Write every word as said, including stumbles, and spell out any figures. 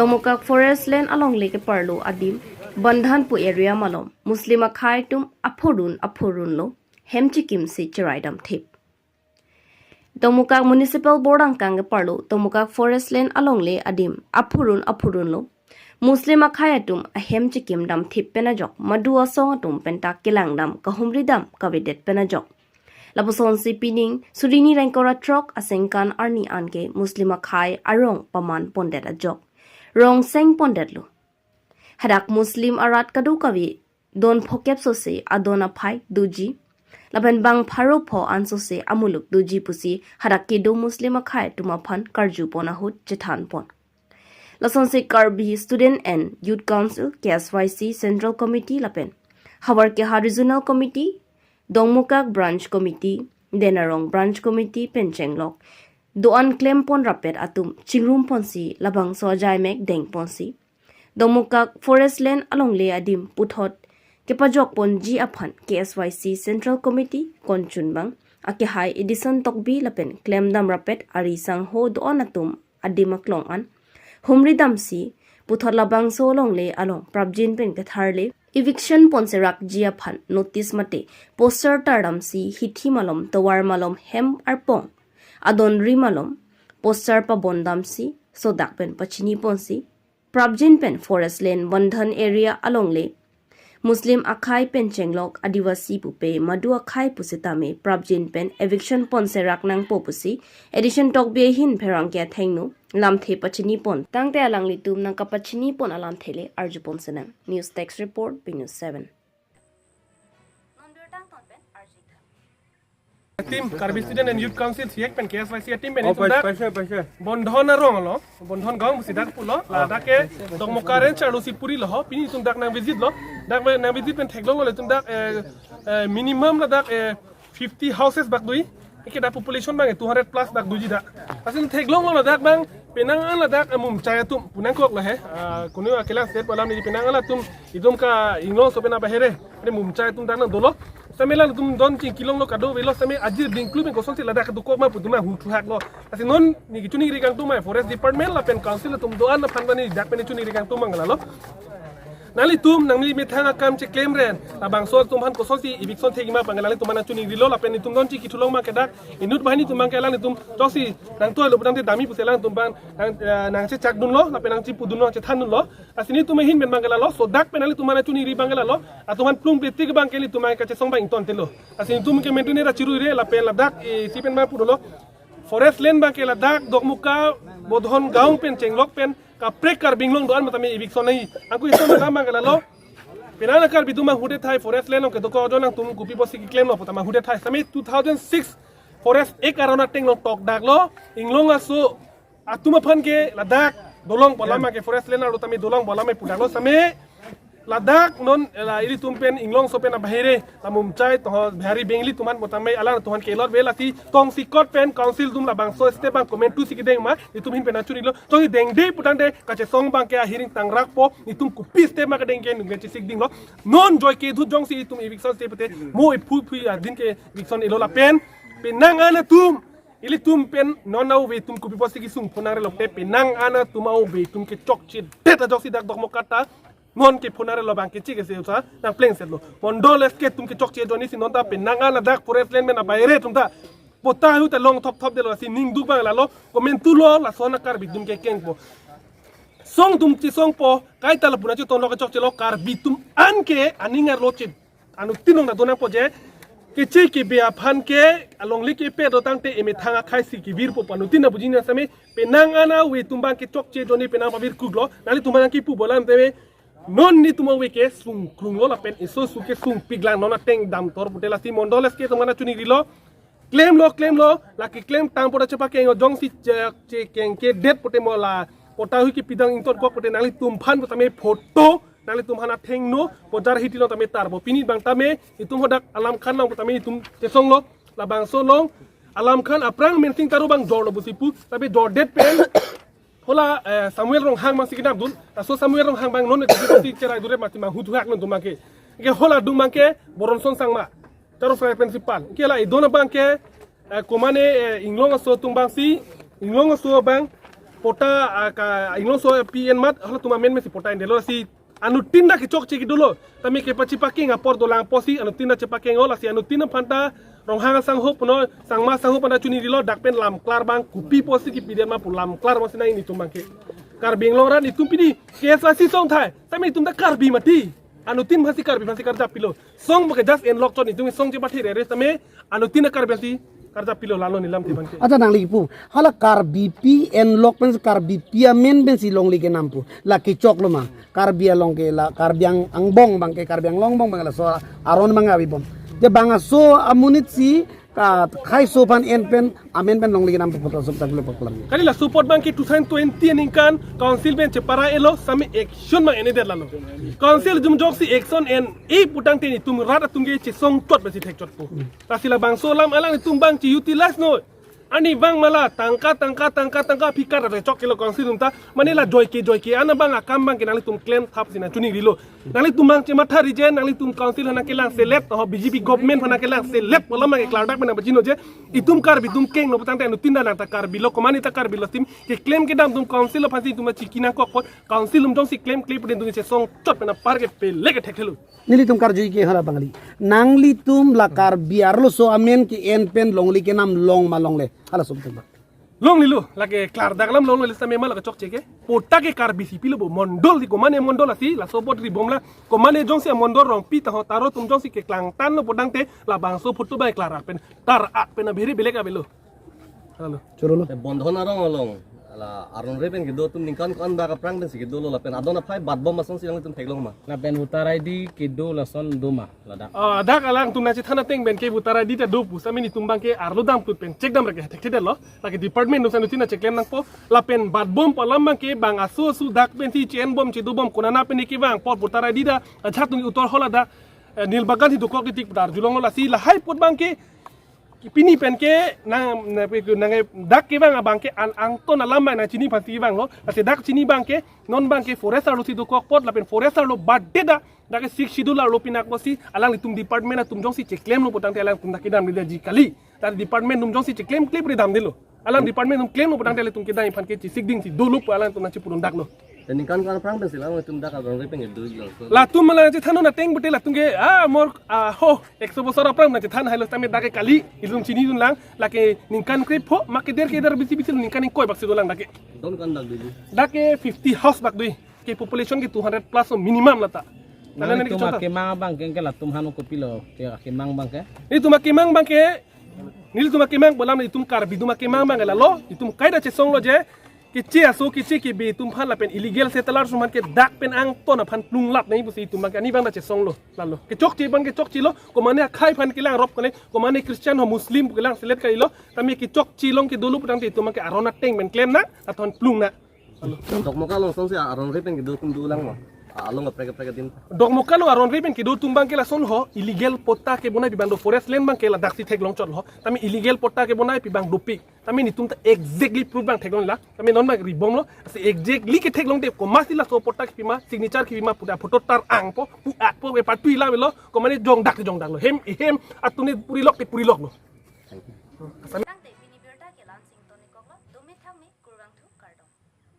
Dongmukak Forest Land alongle keparlo adim Bandhan pu area malom Muslim akhai atum aphurun aphurun lo hem chikimsi cherai damthip. Dongmukak Municipal Board angkang keparlo Dongmukak Forest Land alongle adim aphurun aphurun lo Muslim akhai atum ahem chikim damthip pen ajok madu asong atum penta kelangdam kahumridam kavedet pen ajok. Lapusonsi pining suri hini ingkoi ra throk asengkan arni anke Muslim akhai arong paman pondet ajok rong seng pondetlo. Hadak Muslim arat kadokave don phokep sose adon aphai doji lapen bang pharo pho an sose amuluk doji pusi hadak kedo Muslim akhai atum aphan karju pon ahut chethan pon. Lasonsi Karbi Student and Youth Council, K S Y C Central Committee lapen Havarkeha Regional Committee, Dongmukak Branch Committee, Denarong Branch Committee pen chenglok do-an klem pon rapet atum chingrum ponsi labangso ajaimek deng ponsi Dongmukak Forest Land alongle adim puthot kepajok ponji aphan K S Y C Central Committee konchun bang akehai Edison Tokbi lapen klemdam rapet ari sangho do-an atum adim aklong an humridamsi puthot labangso alongle along prapjin pen ketharle eviction ponserakji aphan notice mate poster tardamsi hithi malom tovar malom hem arpong adonri malom poster pabondamsi sodak pen pachini ponsi prapjin pen Forest Land Bandhan area alongle Muslim akhai pen chenglok Adivasi pupe madu akhai pusitame prapjin pen eviction ponserak nangpo pusi Edison Tokbi ahin pherangke athengno lamthe pachini pon. Tangte alanglitum nangkapachini pon alamthe le arju ponsenang. News Desk Report, B News seven. Team Karbi Student and Youth Council, siek pen K S Y C team pen Oh, itum dak paisa, paisa. Bandhan arong lo, Bandhan gaon pusi dak pulo, ladak ke Dongmukak Range arlo si puri lo ho, pini itum dak nang visit lo, dak nang visit pen theklonglo itum dak, eh, eh, minimum ladak, eh, fifty houses bak dui, eke dak population bang two hundred plus bak duiji dak. Asin theklonglo ladak bang, penang an ladak, eh, mumchai atum, punangkok lo he, ah, kunu akelang state walam ni penang an latum, itum ka Inglong aso pen abahere, ane mumchai atum dak nang dolo. Same latum don chingkilonglo kadokave lo same ajir dingklu pen kosonsi ladak dokok ma pu itum ahuthuhak lo. Asin non neli kachiningri kangtung ma Forest Department lapen Council atum do-an aphan bani dak pen chiningri kangtung ma lalo. Nanglitum nangli methang akam cheklem ren. Labangso atum aphan kosonsi eviction thekji ma pu nanglitum aphan chiningri lo lapen itum don chingkithulong ma ke dak inut banghini atum bang ke alanglitum toksi nangtoi lo putangte dami pusi alanglitum bang nang, eh, nangchechak dunlo lapen nangchipu dunlo chethan dunlo. Asin itum ahin pen bang ke lalo, sodak pen nanglitum aphan chiningri bang ke lalo, atum aphan plung piti ke bang ke itum aphan kachesong bang ingtontelo. Asin itum ke mentune ra chiruire lapen ladak, eh, si pen ma pulo. Forest Land bang ke ladak Dongmukak Bandhan gaon pen chenglok pen kaprek Karbi Anglong do-an matame eviction nai. Angku itum bang ke lalo. Penang Karbi atum ahut athai Forest Land along kedokok ajoine nangtum kopi pusi keklemlo putame ahut athai. Same two thousand six Forest Act aron ateng along tokdaklo. Inglong aso atum aphan ke ladak dolong pu alam ke Forest Land arlo tame dolong pu alam pu daklo same ladak non la ilitum pen Inglong aso pen abahere la mumchai to Bihari Bengali atum aphan pu tame alanglitum aphan kelot ave lasi tongsi kot pen Council atum labangso step bang komantu si kedeng ma itum ahin pen chinilo tongsi dengde putangte kachesong bang ke ahiring tangrakpo itum kopi step ma kedeng ke nung ke chesik dinglo non joi ke dut jongsi itum eviction step te mo iphu phu adin ke eviction elo lapen penang an atum ilitum pen non ave atum kopi pusi kesung pon nangrelo te penang an atum ave atum kechokchedet ajoksi dak Dongmukak ta non ke pon nangrelo bang ke chik ese usa nang plengsetlo. Mondol S K atum kechokche ajoine si non ta penang an dak Forest Land pen abahere atum ta patta ahut ta long thopthop detlo si ningduk bang lalo komantulo lason a Karbi atum kekengpo. Song atum chesongpo kaita lapu nangchetonlo kechokchelo Karbi atum an ke aning arlo che anuttin along ta donangpo je keche kebe aphan ke alongle kepe do tangte emethang akhai si kevirpo pu anuttin abuji na same penang an ave atum bang kechokche ajoine penang pavir kuklo nanglitum aphan nangkipu pu alam tame non netum ave ke sungkrunglo lapen eso su ke sungpiklang non ateng damtor pute lasi Mondol S K atum aphan chiningrilo klemlo klemlo la keklem tang pota chepakeng jongsi che- chekeng kedet pute mo la patta ahut kepidang ingtonkok pute nanglitum aphan pu tame photo nanglitum aphan athengno bojar hiti along tame tarpo pini bang tame itum hadak Alam Khan along pu tame itum chesonglo labangso along Alam Khan aphrang Mensing Taro bang jorlo pusi pu tapi jordet pen hala eh, Samuel Ronghang bang si kedam dun laso Samuel Ronghang bang non itu si cherai dure mati mang huthuhak non atum bang ke ke hala atum bang ke Boronson Sangma Taro Fry principal ke la idon bang ke eh, komane eh, Inglong aso atum bang si Inglong aso bang Patta, ah, ka Inglongso P N mat, halatum amen pensi patta endetlo, lasi anuttin ta kechokche kedolo. Tame kepachipakeng apor dolang pusi anuttin ta chepakeng-o, lasi anuttin aphan ta Ronghang asangho punon, Sangma asangho aphan ta chiningrilo, dak pen lamklar abang kopi pusi kipidetma pu lamklar abangsi nang nelitum abangke. Karbi Anglong arat nelitum pini K S R C asong thai, tame nelitum ta Karbi mati. Anuttin aphansi Karbi aphansi karjap pilo. Asong abangke just enlok chot, nelitum asong chepathir ere tame anuttin ta Karbi aphansi karjap pilo, lalo neli lam tiban ke. Acha nangli pu. Hala Karbipi enlok pen Karbipi amen pensi longle kenam pu. La kechoklo ma. Karbi along ke la Karbi Ang-, angbong abangke, Karbi Anglong angbong abang laso aron abang avebom. Te bang aso amonit si ka khaiso aphan en pen amen pen longle kenam pu photo sop tak lo paklam. Kali laso apot abangke two thousand twenty aningkan Council pen chepara-elo, sami action abang endet lalo. Council atum jongsi action en-e putangte nelitum rat atum ke chesong chot pensi thek chot pu. Lasi labangso alam alanglitum abang che-utilize non. Arnivang ma la tangka, tangka, tangka, tangka aphi kar chok kelo Council atum ta. Mane la joike, joike an abang akam abangke nanglitum klem thap si nang chiningrilo. Nanglitum abang chematha rijen, nanglitum Council aphan nangkelang selet, ho B J P government aphan nangkelang selet pu alam abangke klardak pen nangpachino je. Itum Karbi atum kengno putangte anuttin ta nang ta Karbi lo, komane ta Karbi lo, tim keklem kedam atum Council aphansi itum chiki nangkok apot, Council atum jongsi klemkle pute itum chesong chot pen apar ke pelek ke thekthelo. Nelitum karju ke hala bang kali. Nanglitum la Karbi arloso amen ke-en pen longle kenam long ma longle? Hala sum tum. Longlelo, lake klardak alam longlelo, sami ma la kechokche ke. Patta ke Karbi si pilo bo, mondol si komane mondol lasi, laso apot ribom la, komane jongsi amondol Rongpi ta ho Taro atum jongsi keklangtanlo putangte, labangso photo abang klar pen, tar-at pen abhiri belek avelo. Halo. Chorolo. Te Bondhon arong along, la aron re pen kedo atum ningkan ko-an dak aphrang pensi kedolo lapen adon aphai batbom asonsi nanglitum theklong ma? Lapen voter I D kedo lason do ma ladak? Ah, dak alangtum nangchethan ateng pen ke voter I D ta do pu, sami nelitum abangke arlo damtut pen check damra ke thekthedetlo. Lake department atum si anuttin ta cheklem nangpo. Lapen batbom pu alam abangke bang aso aso dak pensi che-enbom chedobom konana pen kevang apot voter I D ta ajat tung utor hola dak, eh, Nilbagan si dokok titik pu ta arjulonglo, lasi lahai apot abangke pini pen ke nang, nang, nang dak kevang abangke an angton alam abang nangchini aphansi vanglo. Lasi dak chini abangke non abangke forest arlo si dokok apot lapen forest arlo badet dak, dak ke Sixth Schedule arlo pinak pusi alanglitum department atum jongsi cheklemlo putangte alangtum dak kedamde ji kali. Dak department atum jongsi cheklemkle pute damdelo. Alang department atum klemlo putangte alangtum kedam aphan ke chesik ding si dolo pu alangtum nangchipudun daklo. Te ningkan ko-an aphrang pensi la nangtum dak aron re pen kedo lo? Latum ma la chethan non ateng pute latum ke, ah, mor, ah, ho, ekso bosor aphrang nangchethan hailo, tame dak ke kali, itum chinidun lang, lake ningkan krepho, ma keder keder bisi bisi ningkan ingkoi bak si dolang dak ke. Don ko-an dak dulu? Dak ke fifty house bak dui, ke population ke two hundred plus o minimum lata. Nang nang nelitum chonta akemang abangke ke latum hanu kopilo, ke akemang abangke? Nelitum akemang abangke, nelitum akemang pu alam itum Karbi atum akemang abang lalo, itum kaita chesonglo je, keche aso keche kebe atum aphan lapen illegal settlers atum aphan ke dak pen angton aphan plunglap nangji pusi itum abangke arnivang ta chesonglo lalo. Kechokche abang kechokchelo, komane akhai aphan kelang rop kone, komane Christian ho Muslim pu kelang selet kalilo, tame kechokche along kedolo putangte itum abangke aron ateng pen klem nang, lathon plung nang. Dokmoka along asonsi aron re pen kedo atum dolang ma? Along kaprek kaprek adim. Dokmoka along aron re pen kedo atum abangke lason ho, illegal patta kebonai pi abang do, forest land abangke ladaksi theklong chotlo. Tame illegal patta kebonai pi abang dopik. Tame nelitum ta exactly proof abang theklonglo. Tame non abang ribomlo. Lasi exactly ketheklongte komatsi laso patta kepima, signature kepima pute photo tar angpo, pu-atpo ke patui lamelo, komane jongdak jongdaklo. Hem, hem atum ne purilok te puriloklo. Asami